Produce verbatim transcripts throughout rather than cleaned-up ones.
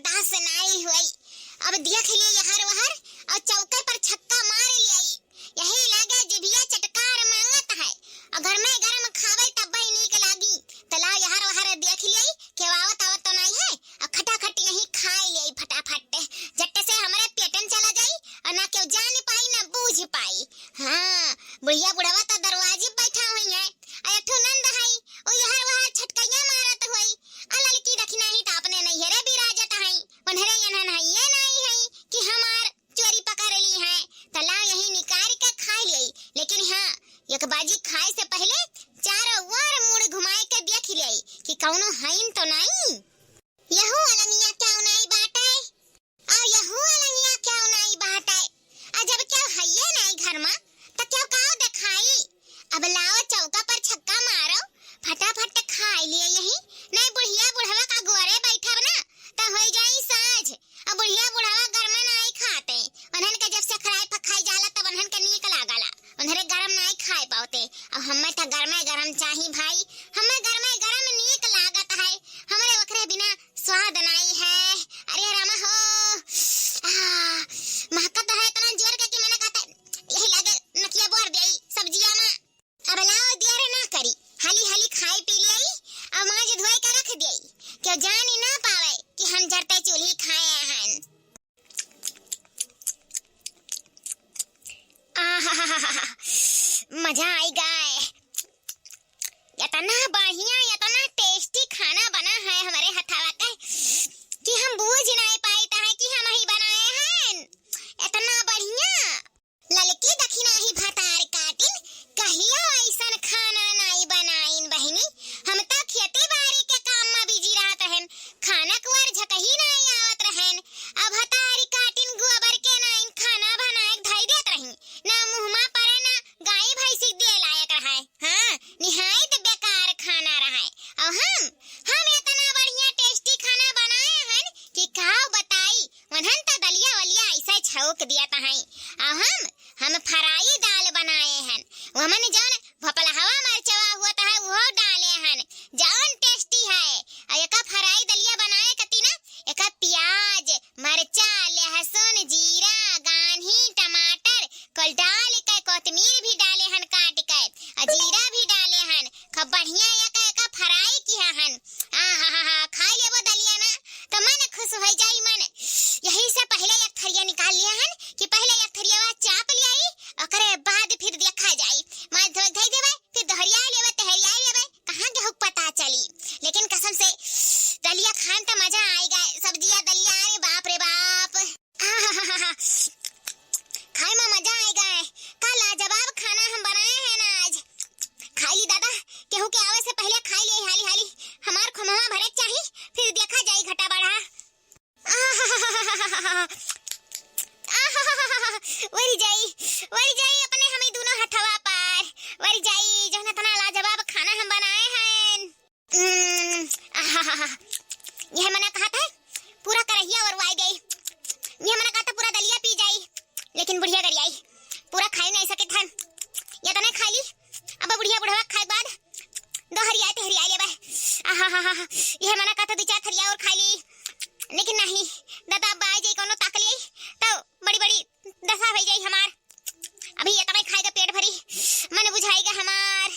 बर्दाश्त नाई होई। अब देख लिए यहर वहर, और चौके पर छक्का मार लियाई। यही लागे जिभिया चटकार मांगत है, और गरमे गरम खावे तब ही नीक लागी। तो लाओ यहर वहर देख लियाई, केहू आवत आवत तो नाई है, और खटाखट यही खाई लियाई फटाफट, झट से हमरे पेटन चला जाई, और ना केहू जान पाई ना बूझ पाई। हाँ, बुढ़िया बुढ़वा तो दरवाजे बैठा हुई है, और एक ठो नंद है, ओ यहर वहर छटकैया मारत होई। आ ललकी दखिनाही त अपने नैहरे बिराजत हई, उन्हरे यनहन हइये नाई हई कि हमार चोरी पकड़ ली हैं, त ला यही निकाल के खाई लेई। लेकिन हाँ, एक बाजी खाए से पहले चारों ओर मुड़ घुमाए के देख लेई कि कौनो हईन तो नाई। यहू अलंगिया क्यों नाई बाटे? आ यहू अलंगिया क्यों नाई बाटे? आ जब क्यों हइये नाई घर मा, त क्यों काव देखाई? अब लाओ चौका पर छक्का मारो, फटाफट खाई लिए यही। नहीं बुढ़िया बुढ़वा का गोरे बैठब ना, त होई जाई साँझ। अब बुढ़िया बुढ़वा गरमा नाई खाते, उन्हन के जब से खराई फखाई जाला तब उन्हन के नीक लागला, उन्हरे गरम नाई खाए पावते। अब हमें त गरमे गरम चाही भाई, हमें गरमे गरम नीक लागत है, हमरे ओकरे बिना स्वाद नाई है। अरे रामा हो, आह, महकत है इतना जोर के कि मैंने कहता यही लागे नकिया बोर देई सब्जिया मा। अब लाओ देर ना करी, हाली हाली खाई पी लेई, अब मांज धोई के रख देई, क्यों जानी ना पावे कि हम जरते चूल्ही खाए हन। आहा, मजा आई गए। इतना बढ़िया, इतना tasty खाना बना है हमरे हथवा के कि हम बूझ नाई पाइत है कि हम ही बनाए हैं। इतना बढ़िया। ललकी दखिनाही भतार काटिन, कहियो ऐसन खाना नाई बनाइन बहिनी। हम तो खेती बाड़ी के काम मा busy रहत रहन, खाना कुआर झकही नाई आवत रहन। अब भतार काटिन गोबर के नाइन खाना बनाए के धई देत रही, ना मुँह मा परे ना गाई भैंसी के दिए लायक रहे। हाँ, निहायत बेकार खाना रहे। और हम, हम इतना बढ़िया tasty खाना बनाए हन कि काव बताई। उन्हन त दलिया वलिया ऐसे छौंक दिया तहाई। और हम, हम fry दाल बनाए हन। वमन जौन भपलहवा मरचवा हुआ तहाई, वो डाले हन। जौन tasty है। और एका fry दलिया बनाए कती ना, एका प्याज, मरचा, लहसुन, जीरा, गान्ही, टमाटर, कुल डाल के, कोतमीर भी डाले हन काट के, आ जीरा भी डाले हन। खूब बढ़िया एका, एका fry किया हन। आ हा हा हा, खाई लेबो दलिया ना, तो मन खुश हो जाई मन। यही से पहले एक थरिया निकाल लिया हन कि पहले एक थरिया चाप लियाई, ओकरे बाद फिर देखा जाई। माज धोए धई देबे, फिर दोहरिया लेबे, तहरिया लेबे, कहाँ गेहूँ पता चली। लेकिन कसम से दलिया खान त मजा आएगा। सब्जिया दलिया, अरे बाप रे बाप। आहाहाहा। खाए मा मजा आएगा। का लाजवाब खाना हम बनाए हैं ना आज। खाई ली दादा, केहू के आवे से पहले खाई ली हाली हाली। हमार खोमवा भरे के चाही, फिर देखा जाई घटा बढ़ा। आहाहाहा। आहाहाहा। वरी जाई, वरी जाई अपने हमी दोनों हथवा पर। वरी जाई, जौन इतना लाजवाब खाना हम बनाए हैं। हम्म, आहाहाहा। यह मना कहत है, पूरा करहिया ओरवाई देई। यह मना कहत है, पूरा दलिया पी जाई। लेकिन बुढ़िया गरियाई, पूरा खाई नहीं सके थन। या तो नहीं खाई ली, अब बुढ़िया बुढ़वा खाए बाद दो हरियाई ते हरियाई लेबे। आहाहाहा। यह मना कहत है, दो चार थरिया और खाई ली। लेकिन नहीं, दादा, अब आई जाई कोनो ताक ली, तो बड़ी बड़ी दशा हो जाई हमार। अभी ये तमाई खाएगा पेट भरी, मन बुझाएगा हमार।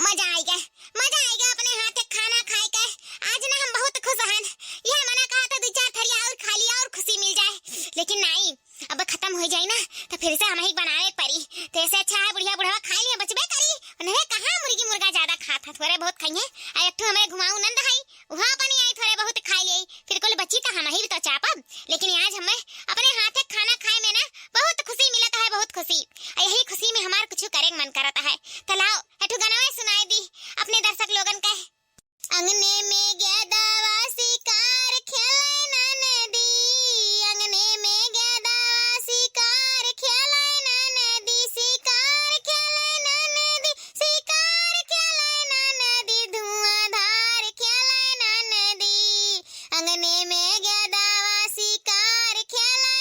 मजा आएगा, मजा आएगा अपने हाथ के खाना खाए के। आज ना हम बहुत खुश हन। यह मना कहा था दो चार थरिया और खा लिया और खुशी मिल जाए, लेकिन नहीं, अब खत्म हो जाए ना तो फिर से हम ही बनावे पड़ी। तो ऐसे अच्छा है बुढ़िया बुढ़वा खा लिया, बचबे करी। उन्हें कहाँ मुर्गी मुर्गा ज्यादा खात है, थोड़े बहुत खाइए। आ एक ठो हमारे घुमाऊ नंद है, वहाँ अपनी आई थोड़े बहुत खा ले, फिर कुल बची तो हम ही तो चापब। लेकिन आज हमें अपने हाथ के खाना खाए में ना बहुत खुशी मिलत है, बहुत खुशी। आ यही खुशी में हमार कुछ करे के मन करत है। तो लाओ, एठू गनवा सुनाई दी अपने दर्शक लोगन के। अंगने में गेदवा शिकार खेले ननदी, अंगने में गेदवा शिकार खेले ननदी, शिकार खेले ननदी, शिकार खेले ननदी, धुआंधार खेले ननदी। अंगने में गेदवा शिकार खेले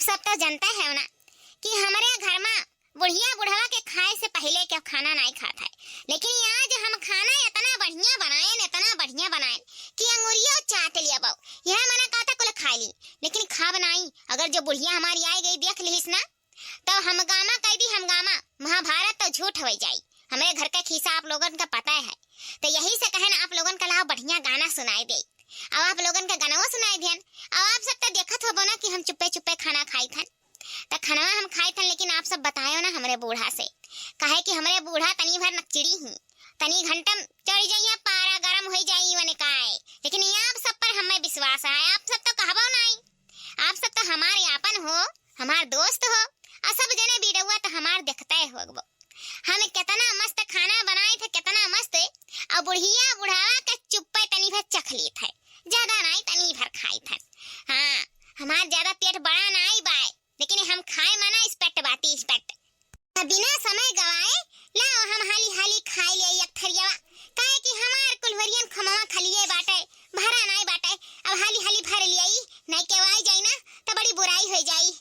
सब तो जनते हो ना कि हमरे घर मा बुढ़िया बुढ़वा के खाए से पहिले केहू खाना नाई खात है, लेकिन आज हम खाना इतना बढ़िया बनाएन, इतना बढ़िया बनाएन कि अंगुरियो चाट लिया बाऊ। यह मना कहता कुल खाए ली, लेकिन खाब नाई। अगर जो बुढ़िया हमारी आए गई देख लिहिस ना, तो हंगामा कह दी, हंगामा। महाभारत तो झूठ हो जाई। हमरे घर का खीसा आप लोगन का पता है, तो यही से कहन आप लोगन का लाओ बढ़िया गाना सुनाई दे। अब आप लोगन का गानवो सुनाई दियन। अब आप सब तो देखत होबो ना कि हम चुप्पे चुप्पे खाना खाई थन, तो खानवा हम खाई थन, लेकिन आप सब बतायो ना हमरे बूढ़ा से, काहे कि हमरे बूढ़ा तनी भर नकचिड़ी ही, तनी घंटम चढ़ जाइया, पारा गरम हो जाई वने काय। लेकिन ये आप सब पर हमें विश्वास है, आप सब तो कहबो नाई, आप सब तो हमारे आपन हो, हमार दोस्त हो, आ सब जने वीडियोवा तो हमार देखते होगबो। हम कितना मस्त खाना बनाई थे, कितना मस्त, और बुढ़िया बुढ़ावा के चुप्पे तनी भर चख ली थे, ज्यादा नाई तनी भर खाई थे। हाँ, हमार ज्यादा पेट बड़ा नाई बाय, लेकिन हम खाए मना इस पेट बाती इस पेट। अब बिना समय गवाए लाओ हम हाली हाली खाई ले एक थरियावा, काहे कि हमार कुल्हरियन खमवा खलिए बाटे, भरा नाई बाटे। अब हाली हाली भर लियाई, नाई के वाई जाई ना तो बड़ी बुराई हो जाई।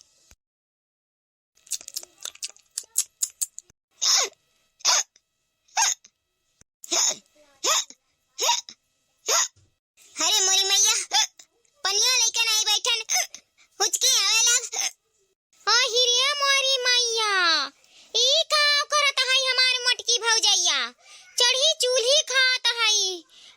अरे मोरी मैया, पनिया लेके नाई बैठन, हुचकी आवे लाग। आहि रे मोरी मैया, ई का करत हई हमार मोटकी भौजैया? चढ़ी चूल्ही खात हई।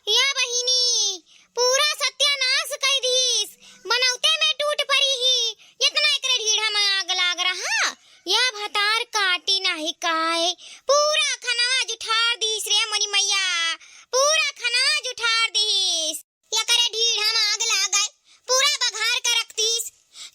या बहिनी, पूरा सत्यानाश कई दीस। बनौते में टूट पड़ी ही। इतना एकरे ढीढ़ा में आग लाग रहा। या भतार काटी नाही काय। पूरा खनवा जुठार दीस रे मोरी मैया। पूरा खनवा जुठार दीस। एकरे ढीढ़ा में आग लाग गए, पूरा बघार के रख दीस।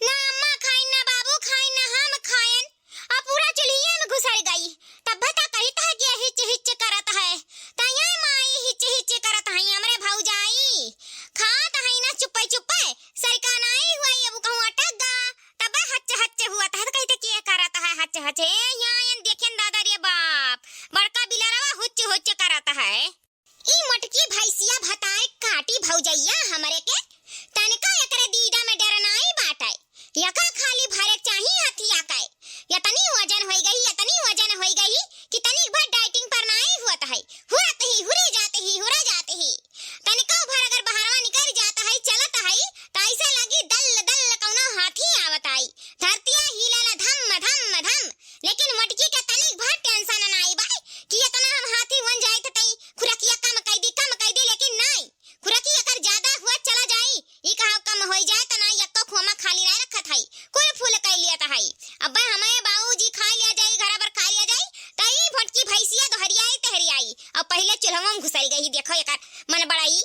ना अम्मा खाइन, ना बाबू खाइन, ना हम खाएन, और पूरा चुल्हिए में घुसर गई। तब बता कही था कि हिच हिच करत है, त ये माई हिच हिच करत है हमरे भौजाई। खात है ना चुप्पे चुप्पे, सरका नाई हुआ ये वो कहूँ अटक गा, तब हच हच हुआ था, तो कहते के करत है हच हच। ए, यहाँ एन देखेन दादा रे बाप, बड़का बिलरवा हुच हुच करत है। ई मोटकी भैंसिया भतार काटी भौजैया हमरे के, तनिका एकरे दीदा में डर नाई बाटे। यका खाली भरे चाही हथिया के। यतनी वजन होई गई, यतनी वजन होई गई कि तनी भर डाइटिंग पर नाई हुअत है। हुरत ही, हुरे जात ही, हुरा जात ही। तनिका भर अगर बहरवा निकल जात है, चलत है, त ऐसा लगी दल दल कौनो हाथी आवत आई। धरतिया हिलेला धम धम धम। लेकिन मोटकी के तनिक भर टेंशन नाई बा कि इतना हम हाथी हुन जाइत तई खुरकिया कम कई दी, कम कई दी, लेकिन नाई, खुरकी अगर ज्यादा हुआ चला जाई, ई कहा कम होई जाए त नाई, यक्को खोमा खाली नाई रखत हई, कुल फूल कई लियत हई। अब्बे हमें बाबूजी खा लिया जाई, घरा पर खा लिया जाई, त ई भोटकी भैंसिया दोहरियाई तहरियाई, अब पहिले चुल्हवा में घुसल गई, देखो एकर मन बड़ाई।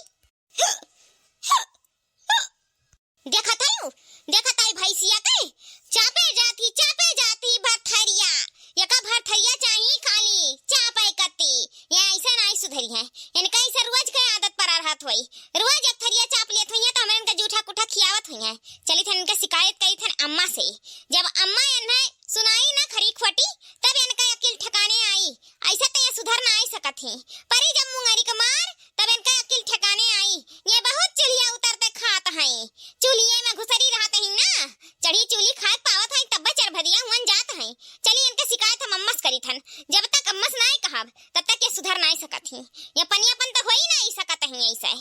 देखत हई, देखत हई भैंसिया के, चापे जाती, चापे जाती भरथरिया, एका भरथरिया चाही खाली, चापे कत्ती, ये ऐसे नाई सुधरी है, इनका ऐसे रोज के आदत परा रहत होई, रोज एक थरिया चाप लेत होई है, तो हमरे इनका जूठा कुठा खियावत होई है। चली थन इनका शिकायत करी थन अम्मा से, जब अम्मा इन्हें सुनाई ना खरी खोटी, तब इनका अकिल ठिकाने आई, ऐसे तो ये सुधर ना आई सकत ही, परी जब मुंगरी के मार, तब इनका अकिल ठिकाने आई। ये बहुत चूल्हिया उतरते खात हैं। चूल्हिए में घुसरी रहत हैं ना। चढ़ी चूल्ही खाए पावत हैं, तब चरभरिया हुअन जात हैं। चली इनके शिकायत हम अम्मस करी थन। जब तक अम्मस नाय कहब, तब तक ये सुधर नाय सकत ही। ये पनियापन तो होई नाय सकत हैं ऐसे।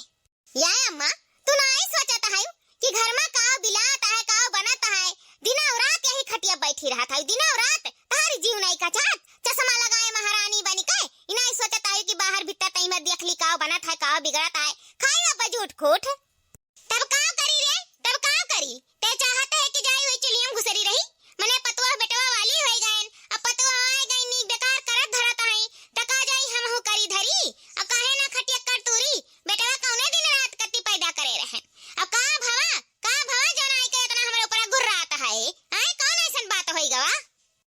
या अम्मा, तू नाय सोचत है कि घर में काव बिलात है, काव बनत है, दिना और रात यही खटिया बैठी रहत है, दिना और रात तहार जीव नाय कचात, चश्मा लगाए महारानी बनी के, ई नाय सोचत है कि बाहर भीतर तई में देख ली काव बनत है, काव बिगड़त है, खाई अब झूठ खूठ। तब का करी रे, तब का करी? ते चाहत है कि जाई वही चुलियम घुसरी रही? मने पतवा बेटवा वाली होई गएन, अब पतवा आए गई नीक बेकार करत धरत है, त का जाई हमहू करी धरी? अब काहे ना खटिया कर तूरी? बेटवा कौने दिन रात कति पैदा करे रहन? अब का भवा, का भवा जौन आई के इतना हमरे ऊपर गुर्रात है? आए कौन ऐसन बात होई गवा?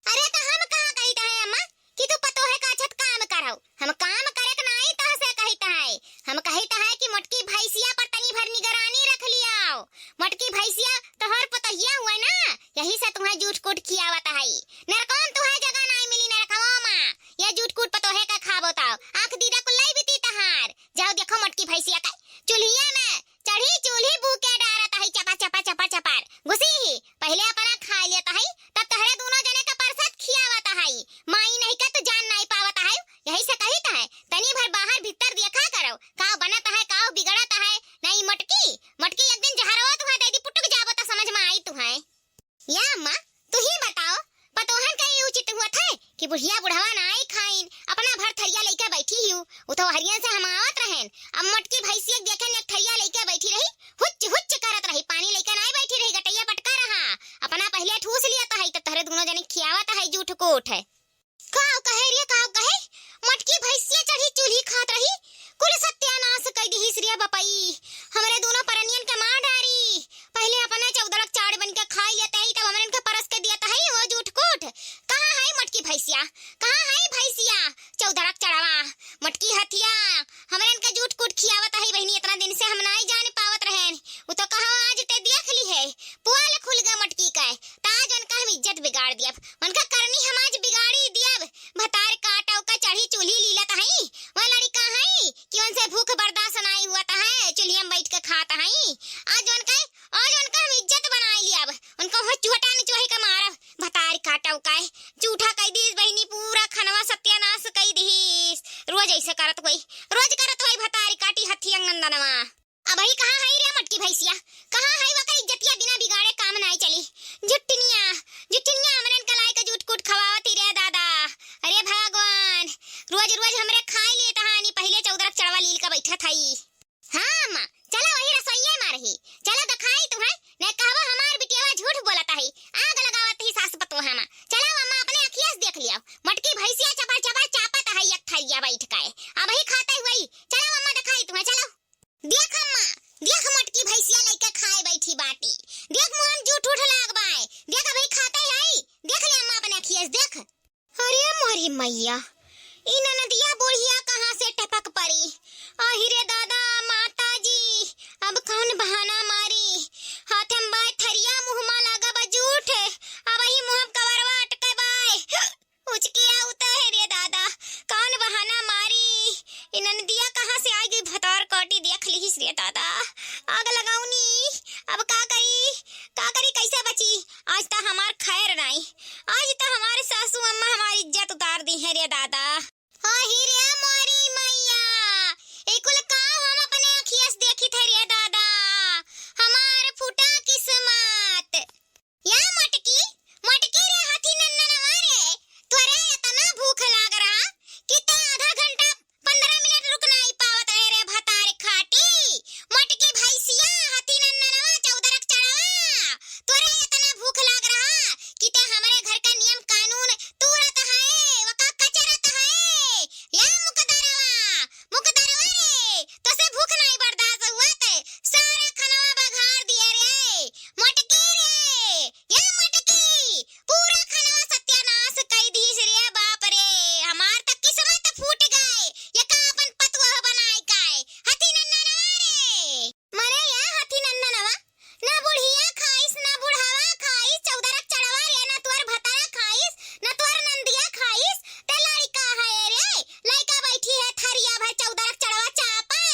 अरे त हम कहाँ कहित है अम्मा कि तू पतोहे का छत काम करौ? हम काम करे के नाई तह से कहित है। हम कहित है कि मोटकी भैंसिया पर तनी भर कि बुढ़िया बुढ़वा नाई खाइन, अपना भर थरिया लइके बैठी ही। उ तो हरियन से हम आवत रहेन। अब मोटकी भैंसिया देखेन एक थरिया लइके बैठी रही, हुच्च हुच्च करत रही, पानी लइके नाई बैठी रही, गटैया पटका रहा, अपना पहिले ठूस लियत है, तो तोहरे दुनो जने खियावत है जूठ कूठ। काव कहे रे, काव कहे? मोटकी भैंसिया चढ़ी चूल्ही खात रही, कुल सत्यानाश कइ दिहिस रे बपई। हमरे दुनो परनियन के मार डारी। पहिले अपने चौदड़क चाड़ बनिके खाइ लेत ही, तब हमरन के परस के दियत ही वो जूठ कूठ। कहाँ है मोटकी भैंसिया? कहाँ है भैंसिया? चौदड़क चड़वा, मोटकी हथिया, हमरन के जूठ कूठ खियावत ही बहिनी, इतना दिन से हम नाई जान पावत रहेन। उ तो कहो आज ते देख लिहे, पोल खुल गा मोटकी के, त आज उनका हम इज्जत बिगाड़ दियब, उनका करनी हम आज बिगाड़ी दियब। भतार काटव का चढ़ी चूल्ही लीलत हई, वह लड़िका हई कि उनसे भूख बर्दाश्त नाई हुआ त है, चूल्हिया में बैठ के खात हई। आज उनका, आज उनका हम इज्जत बनाई लियब, उनका हो चुहटा निचोही के मारब। भतार काटव का, जूठा कई दिहिस बहिनी, पूरा खनवा सत्यानाश कई दिहिस। रोज ऐसे करत होई, रोज करत होई भतार काटी हथिया नंदनवा। अबही कहाँ हई रे मोटकी भैंसिया? कहाँ हई वकर इज्जतिया? बिना बिगाड़े काम नाई चली। जुट्टिनिया, जुट्टिनिया हमरन का लाइके जूठ कूठ खवावत ही रे दादा। अरे भगवान, रोज रोज हमरे खाई लेत हानी, पहिले चौदरक चढ़वा लील का बैठत हई। हाँ अम्मा, चला वही रसोइये मा रही। चला देखाई तुहैं, नहीं कहबो हमार बिटियावा झूठ बोलत हई, आग लगावत ही सास पतोहा मा। चला अम्मा अपने अखिया से देख लियो, मोटकी भैंसिया चबर चबर चापत हई एक थरिया बैठ के। अबही खाते हुई, चला अम्मा देखाई तुहैं, चला। देख अम्मा, देख मोटकी भैंसिया लइके खाए बैठी बाटी। देख मुँह में जूठ उठ लाग बाय। देख अबही खाते हई। देख ले अम्मा अपने अखिया से देख। अरे मोरी मैया, ई ननदिया बुढ़िया कहाँ से टपक पड़ी? आहि रे दादा, माता जी, अब कौन बहाना मारी? हाथ में बाय थरिया, मुँह मा लागा बा जूठ। अबही मुँह में कवरवा अटके बाय। उचकी आवत है रे दादा, कौन बहाना मारी? ई ननदिया कहाँ से आई गई? भतार काटी देख लिहिस रे दादा, आग लगाउनी। अब का करी, का करी, कैसे बची? आज त हमार खैर नाई, आज त हमारे सासू अम्मा हमारी इज्जत उतार दिहे रे दादा। आहि रे मोरी मैया, ई कुल का हम अपने अखिया से देखित है रे दादा, हमार फूटा किस्मत। या मोटकी, मोटकी रे हथी नन्ननवा रे, तोरे इतना भूख लाग रहा कि ते आधा घंटा पन्द्रह मिनट रुक नाई पावत रहे रे भतार खाटी। मोटकी भैंसिया, हथी नन्ननवा, चौदरक चढ़वा, तोरे इतना भूख लाग रहा कि ते हमरे घर का नियम कानून तूरत है, वका कचरत है। या मुकदरवा, मुकदरवा रे, तोसे भूख नाई बर्दाश्त हुआ ते सारा खनवा बघार दिए रे। मोटकी रे, या मोटकी, पूरा खनवा सत्यानाश कई दीस रे बाप रे, हमार त किस्मत फूट गए, ये का अपन पतुआ बनाए काए, हथी नन्ननवा रे। मरे या हथी नन्ननवा, ना बुढ़िया खाइस, ना बुढ़ावा खाइस, चौदरक चढ़वा रे, ना तोर भतारा खाइस, ना तोर नंदिया खाइस, ते लड़िका है रे, लड़िका बैठी है थरिया भर चौदरक चढ़वा चापे।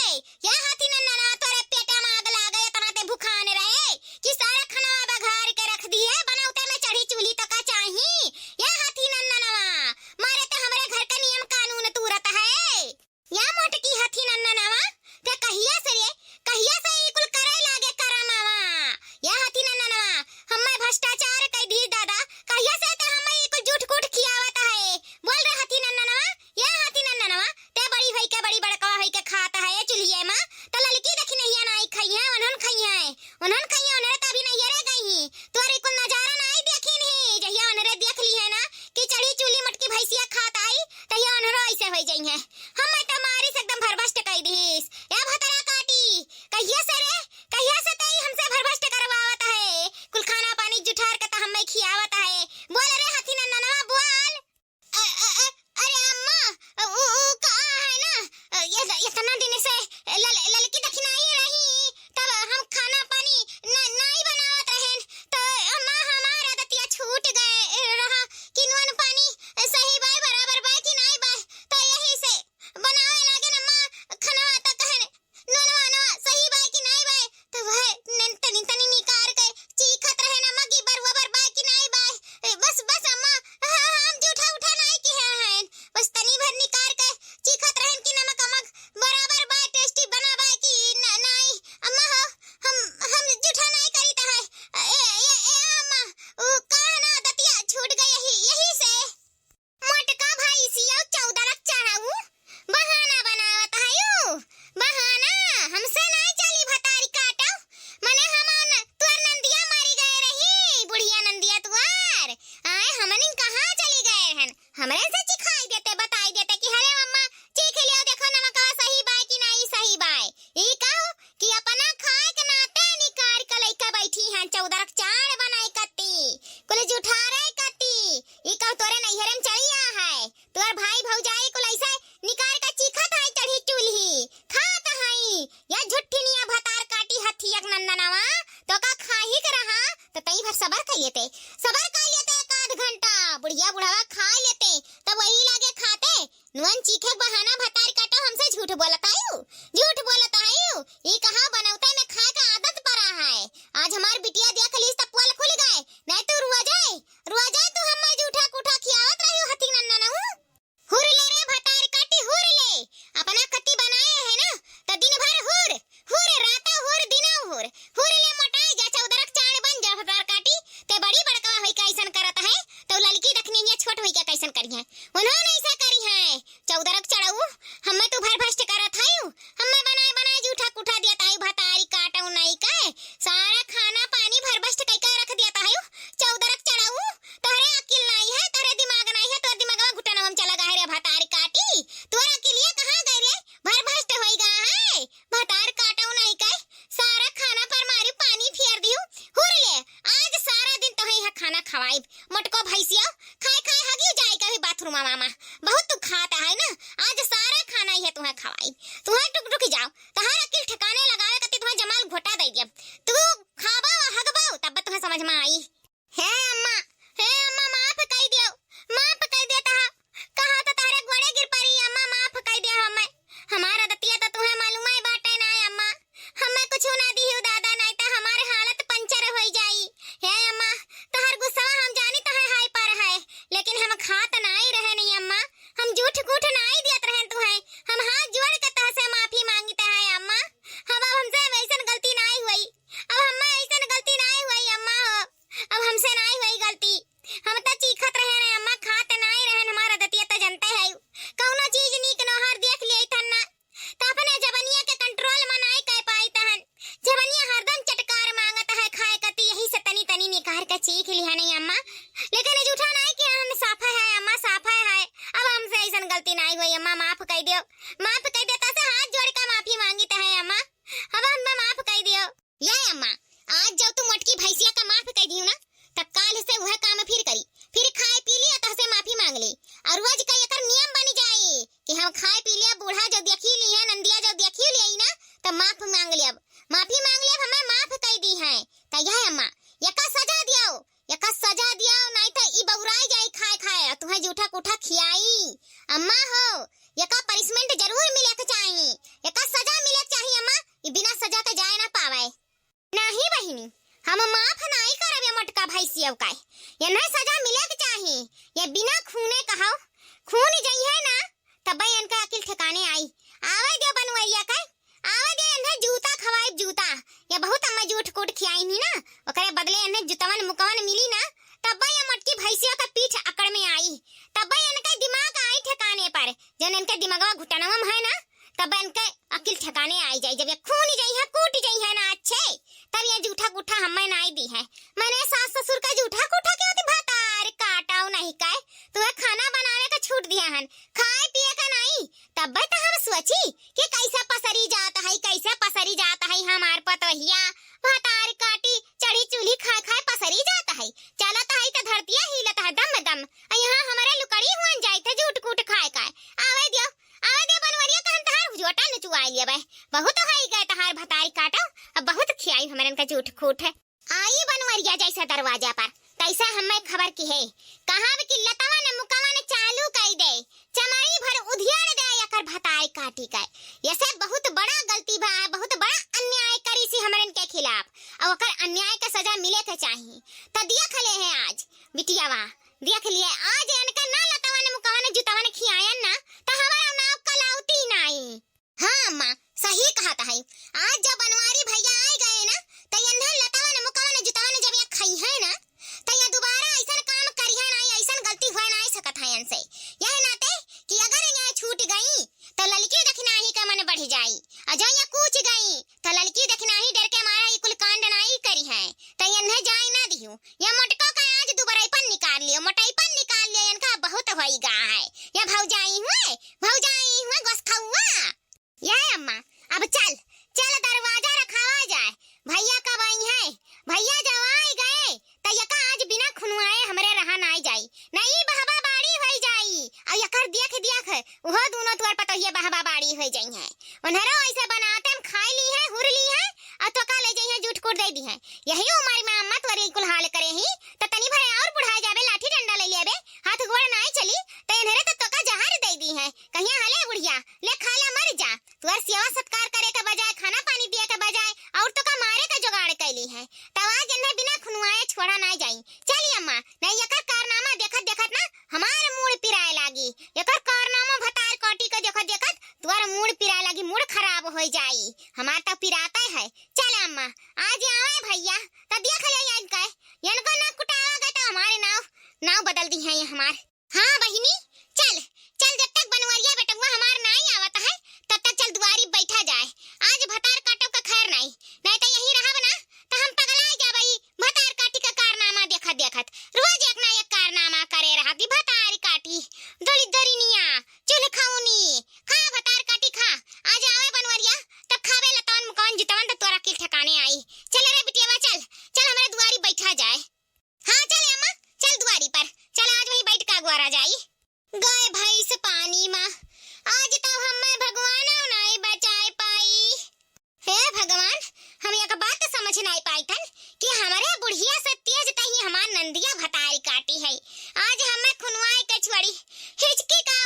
या हाथी नन्ननवा, तोरे पेटे में आग लागे, इतना ते भुखान रहे कि सारा खनवा बघार के रख दिए, बनौते में चढ़ी चूल्ही तो का चाही? या हाथी नन्ननवा, मारे ते हमरे घर का नियम कानून तूरत है। या मोटकी हाथी नन्ननवा, ते कहिया से रे, कहिया से ई कुल करे लागे करमवा? या हाथी नन्ननवा, हम्मे भ्रष्टाचार कई दी दादा, कहिया से ते हम्मे ई कुल जूठ कूठ खियावत है? बोल रे हाथी नन्ननवा, या हाथी नन्ननवा, ते बड़ी होई के, बड़ी बड़कवा होई के खात है ये चुल्हिए मा, त ललकी देखी नहिया नाई खइहे, उन्हन खइहे, उन्हन खइहे, उन्हरे त अभी नैहरे गई ही, तोरे कुल नजारा नाई देखी नहीं, जहिया उन्हरे देख ली है ना कि चढ़ी चूल्ही मोटकी भैंसिया खात आई, तहिया उन्हरो ऐसे होई जइहे। हम्मे त मारी से एकदम भरभस्ट कई दीस। ए भतरा काटी, कहिया से रे, कहिया से तई हमसे भरभस्ट करवावत है, कुल खाना पानी जुठार के त हम्मे खियावत है। बोल रे हाथी नन्ननवा, बोल। अ, अ, अ, अरे अम्मा, उ, उ, का है ना, अ, ये, इतना दिन से लल-, ललकी दखिनाई रही, तब हम खाना पानी न-, नाई बनावत रहेन, तो अम्मा हमार आदतिया छूट गए रहा कि नून पानी सही बाय, बराबर बाय कि नाई बाय, तो यही से हमरे से चिखाई देते, बताई देते कि "हरे अम्मा, चीख लियो, देखो नमकवा सही बाय कि नाई सही बाय।" ई कहो कि अपना खाए के नाते निकार के लइका बैठी हैं, चौदरक चाड़ बनाई कती, कुल जुठारे कती। ई कहो तोरे नैहरे में चली आ है, तोर भाई भौजाई कुल ऐसे निकार के चीखत है चढ़ी चूल्ही, खात हई। या झुट्ठिनिया भतार काटी हथियक नंदनवा, तो का खाही के रहा, तो तई भर सबर कर लेते, सबर कर लेते एक आध घंटा, बुढ़िया बुढ़वा खा लेते, तब वही लागे खाते। नुअन चीखे के बहाना भतार काटो हमसे झूठ बोलत आयु, झूठ बोलत आयु। ई कहा बनौते में खाए का आदत परा है। आज हमार बिटिया देख लीस त पोल खुल गए, नहीं तो रुआ जाए, रुआ जाए तू हम्मे जूठा कूठा खियावत रही हथिक नन्ना नहू। हुर ले रे भतार काटी, हुर ले। अपना कति बनाए है ना, त दिन भर हुर, हुर राता हुर, दिना हुर। हुर ले मोटाए जा, चौदरक चाड़ बन जा भतार काटी। ते बड़ी बड़कवा होई के ऐसन करत है, तो ललकी दखनिया छोट होई के कैसन करी है? उन्होंने ऐसा करी है। चौदरक चढ़ऊ, हम्मे तू भरभस्ट करत हयू, हम्मे बनाए बनाए जूठा कूठा दियत हयू, भतारी काटऊ नहीं के, सारा खाना पानी भरभस्ट कई के रख दियत हयू। चौदरक चढ़ऊ, तोहरे अकिल नहीं है, तोहरे दिमाग नहीं है, तोहरे दिमागवा घुटनवा में चला गए रे भतारी काटी, तोहरे अकिलिया कहाँ गए रे? भरभस्ट होई गा है, भतार काटऊ नहीं के, सारा खाना पर मारी पानी फेर दिहू। हुर ले, आज सारा दिन तोहे यहाँ खाना खवाइब। मोटको भैंसिया, खाए खाए हगियो जाए कभी बाथरूम मामा। बहुत तू खात है ना, आज सारा खाना यह तुम्हें खवाइब। तुम्हें टुक टुक जाओ, तहार अकिल ठिकाने लगावे कती तुम्हें जमाल घोटा दे दिया। तू खाबा व हगबा तब तुम्हें समझ में आई। हे अम्मा, हे अम्मा, माफ कई दियो, माफ कई दे तहा। कहा तो तहरे गोड़े गिर पड़ी अम्मा, माफ कई दे हमें। हमार आदतिया तो तुहे मालूम ही बाटे ना अम्मा। हमें कुछ ना दिहू दादा, नहीं तो हमारे हालत पंचर होई जाई। हे अम्मा, तहर गुस्सा हम जानी तो है हाई पर है, लेकिन हम खात नाई रहे नहीं अम्मा, हम झूठ कूठ नाई दियत रहे तुहे। हम हाथ जोड़ के तहसे माफी मांगित है अम्मा, हम अब हमसे ऐसन गलती नाई हुई, अब हमें ऐसन गलती नाई हुई अम्मा हो। अब हमसे नाई होई गलती। हम त चीखत रहे ना अम्मा, खात नाई रहन, हमार आदतिया त जनते है। कौनो चीज नीक नोहर देख लिया थन ना, त अपने जबनिया के कंट्रोल में नाई कर पाई तहन। जबनिया हरदम चटकार मांगत है खाए कती, यही से तनी तनी निकार के चीख लिया नहीं अम्मा। लेकिन जूठा नाई के हन, साफा है अम्मा, साफा है। अब हमसे ऐसन गलती नाई होई अम्मा, माफ कर दियो, माफ कर देता से हाथ जोड़ के माफी मांगित है अम्मा, अब हमें माफ कर दियो। या अम्मा, आज जब तू मोटकी भैंसिया का माफ कई दिहू ना, त काल से वह काम फिर करी, फिर खाए पी ली, तहसे माफी मांग ली। और रोज का एकर नियम बनी जाई कि हम खाए पी लिया, बूढ़ा जब देखी ली है, नंदिया जब देखी ली ना, त माफ मांग लिया, माफी मांग लिया, हमें माफ कई दी है। त यह अम्मा, एका सजा दियो, एका सजा दियो, नहीं त ई बउराई जाई खाए खाए, और तुम्हें जूठा कूठा खियाई। अम्मा हो, एका पनिशमेंट जरूर मिले के चाही, एका सजा मिले के चाही अम्मा, ई बिना सजा के जाए ना पावे। नाही बहिनी, हम माफ नाही करब ये मोटका भैंसियव का। एन्हे सजा मिले के चाही। ये बिना खूने कहव, खून जइहे ना, तब्बे एनके अकिल ठिकाने आई। आवे दे बनवरिया का, आवे दे एन्हे जूता खवाइब जूता। ये बहुत अम्मा जूठ कूट खियाई ही ना, ओकरे बदले एन्हे जुतवन मुकवन मिली ना, तब्बे ये मोटकी भैंसियव का पीठ अकड़ में आई, तब्बे एनके दिमाग आई ठिकाने पर। जौन एनके दिमागवा घुटनवा में है ना, तब एनके अकिल ठिकाने आई जाई। जब ये खून जइहे, कूट जइहे ना अच्छे, तब ये जूठा कूठा हमें नाई दी है। मने सास ससुर का जूठा कूठा के होती भतार काटाऊ नहीं काए, तुम्हें खाना बनावे का छूट दिया हन, खाए पिए का नाई। तब तो हम सोची कि कैसे पसरी जात है, कैसे पसरी जात है हमार पतोहिया। भतार काटी चढ़ी चूल्ही खाए खाए पसरी जात है, चलत है तो धरतिया हिलत है दम दम। आ यहाँ हमारे लुकड़ी हुअन जाइत है जूठ कूट खाए खाए। आवे दियो, आवे दे बनवरिया, कहन तहार हुजोटा नचुआई लेबे। बहुत होई गए तहार भतारी काटो, अब बहुत खियाई हमरन का जूठ कूट है। आई बनवरिया जैसे दरवाजा पर, तैसे हमें खबर की है। कहाँ भी कि लतवन मुकवन चालू कई दे, चमड़ी भर उधियाड़ दे एकर भतारी काटी के। ये से बहुत बड़ा गलती बा, बहुत बड़ा अन्याय करी सी हमरन के खिलाफ। अब ओकर अन्याय के सजा मिले के चाही। त देख ले है आज बिटियावा, देख लिए, आज इनके ना लतवन मुकवन जुतवन खियायन ना, त हमारा नाव कलावती नाई। हाँ अम्मा, सही कहत है। आज जब बनवारी भैया आए गए ना, त इन्हें लतवन मुकवन जुतवन जब ये खई है ना, त ये दोबारा ऐसन काम करिहे नाई, ऐसन गलती हुए नाई सकत है इनसे। यह नाते कि अगर ये छूट गई, त ललकी दखिनाही का मन बढ़ जाई, और जो ये कूच गई, त ललकी दखिनाही डर के मारा ये कुल कांड नाई करिहे। त इन्हें जाए ना दिहू। या मोटको का आज दुबरईपन निकाल लियो, मोटईपन निकाल लियो, इनका बहुत होई गा है। या भौजाई हुए, भौजाई हुए गोसखौआ। या अम्मा, अब चल, चल दरवाजा रखावा जाए। भैया कब आई है? भैया जब आई गए, त यका आज बिना खुनवाए हमरे रहा नाई जाई। नहीं बहबा बाड़ी होई जाई। अउ यकर देख देख, उहो दूनो तुअर पतोहिए बहबा बाड़ी होई जाई हैं। उन्हरो ऐसे बनाते हम खाई ली है, हुर ली है, अउ तोका ले जाई है, जूठ कूट दे दी है। यही उमर में अम्मा तुअर ई कुल हाल करे ही, त तनी भरे और बुढ़ाए जाबे, लाठी डंडा ले लेबे, हाथ गोड़ नाई चली, त इन्हरे त तोका जहर दे दी है। कहिया हले बुढ़िया, ले खा ले मर जा। तुअर सेवा सत्कार करे के बजाय, खाना पानी दिए के बजाय, और तोका मारे का जुगाड़ कैली है। तब आज इन्हें बिना खुनवाए छोड़ा नाई जाई। चली अम्मा, नहीं एकर कारनामा देखत देखत ना हमार मूड़ पिराए लागी। एकर कारनामा भतार काटी के देखत देखत तुअर मूड़ पिराए लागी, मूड़ खराब होई जाई। हमार तो पिराते है। चल अम्मा, आज आवे भैया, त देख ले इनके, इनको ना कुटावा गए तो हमारे नाव, नाव बदल दी है ये हमार। हाँ बहिनी, चल, चल, जब तक बनवरिया बेटउआ हमार नाई आवत है, तब तक चल दुआरी बैठा जाए। आज भतार काटब का खैर नाई, नाई त यहीं रहब ना, त हम पगलाए जाबई। भतार काटी का कारनामा देखत देखत, रोज एक ना एक कारनामा करे रहती। भतार काटी, दली दरिनिया, चूल्ह खौनी, खा भतार काटी खा। आज आवे बनवरिया, तब खावे लतवन मुकवन जितवन त तोरा किल ठिकाने आई। चल रे बिटियावा, चल, चल हमरे दुआरी बैठा जाए। हाँ, चल अम्मा, चल दुआरी पर, चल आज वहीं बैठ के अगोरा जाई। गए भैंस पानी मा, आज तो हमें भगवान नाई बचाए पाई। हे भगवान, हम एक बात समझ नाई पाई थन कि हमरे बुढ़िया से तेज तही हमार नंदिया भतारी काटी है। आज हमें खुनवाए के छोड़ी, हिचकी का